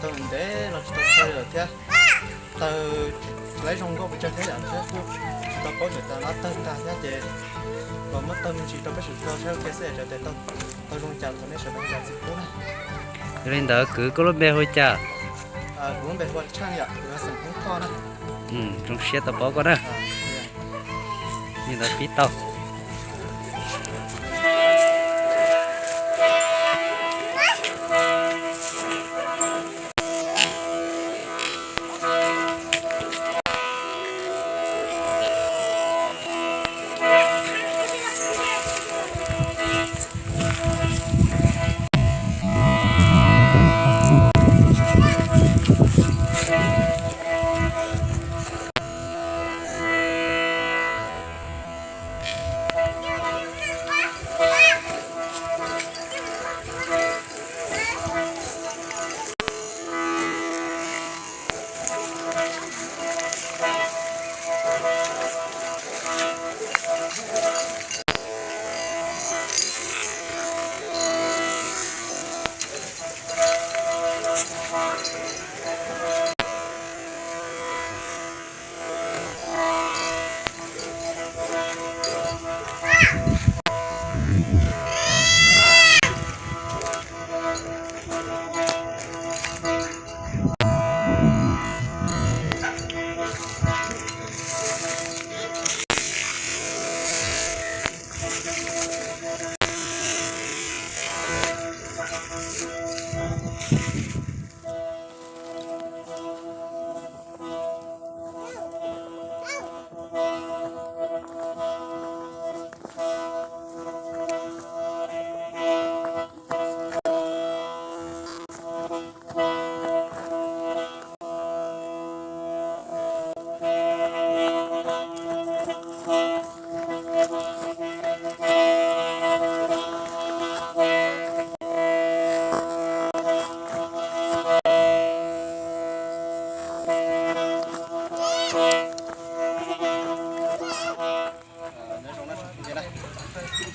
Ntev no tsis tau thaw lawm thiab, tawg tsis laib zoo nkauj pes tsawg thiab yom, thiab kuj tsis tau paub tseem tas no tawg tag thiab ces kom muab tawg me ntsis rau peb sawv daws saib ua ke xwb es tsam tes tau zoo cas thaum nej sawv daws tsis pub na. Yog li ntawd kwv koj lub npe hu cas? Kuv lub npe hu ua Tsheej yom, kuv yog xeem Hmoob Thoj na. Zoo siab tau paub koj na. Li ntawd pib tau.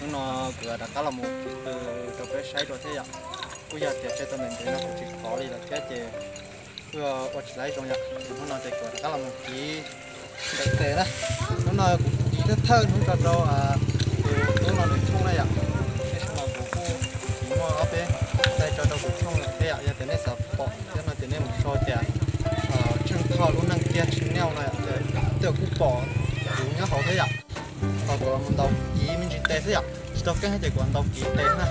Hnub no kuv rov qab los mus rau peb saib dua thiab yom. Kuj yog tias tseg tau ntev ntev no kuv tsis kov li lawm thiab ces kuj ua tsis laib zoo yom. Ces hnub no ces kuv rov qab los mus kiv ntawm tes na. Hnub no kuv kiv thawj thawj hnub tso rau tus tub no nws thooj na yom. Tab sis mas kuv kuj kiv muaj ob peb daim tso rau tus thooj lawm thiab yom. Yog tias nej xav pom thiab no ces nej mus sau tias Tsheej Thoj lub neej kiag channel no yom, ces tej zaum kuj pom kuv nyob hauv thiab yom. Kuv los mus ntaus kiv me ntsis tes xwb yom, tsis tau keeb ces kuv los ntaus kiv tes na.